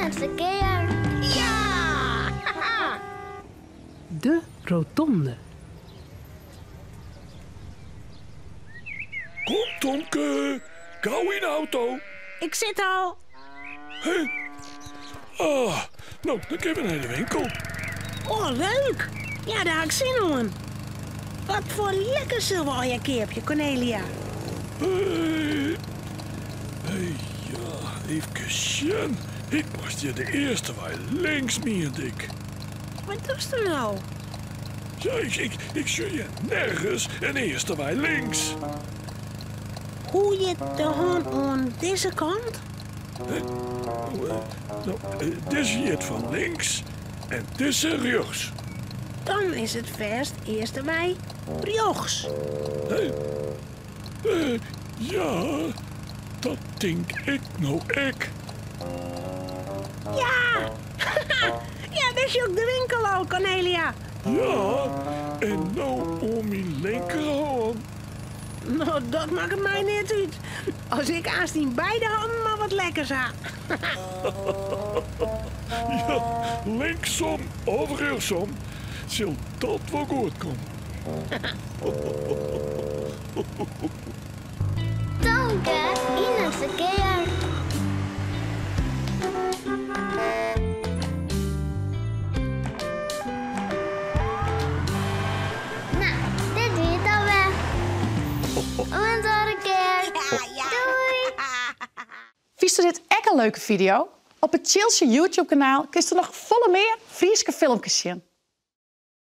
Yn it ferkear. Ja! De rotonde. Kom, Tomke, gau yn de auto. Ik sit al. Hé? Ah, no, dan kinne we nei de winkel. Oh, leuk! Ja, dêr ha ik sin oan. Wat foar lekkers sille we allegear keapje, Kornelia? Hé, hé, ja, efkes sjen. Ik moast hjir de earste wei links, miende ik. Wat dochsto no? Ja, ik, ik, ik sjoch hjir nergens in earste wei links. Hoe hjit de hân oan dizze kant? No, dizze hjit fan links en dizze rjochts. Dan is it fêst earste wei rjochts. Ja, dat tink ik no ek. Ja! Ja, dêr sjoch ik de winkel al, Kornelia. Ja, en no oan myn linkerhân. No, dat makket my net út. As ik aanst yn beide hannen mar wat lekkers ha. Ja, linksom of rjochtsom sil dat wol goed komme. Tomke yn it ferkear. No, dit wie it alwer. Oant oare kear. Doei! Fynsto dit ek in leuke fideo? Op it Tsjiltsje YouTube-kanaal kinsto noch folle mear Fryske filmkes sjen.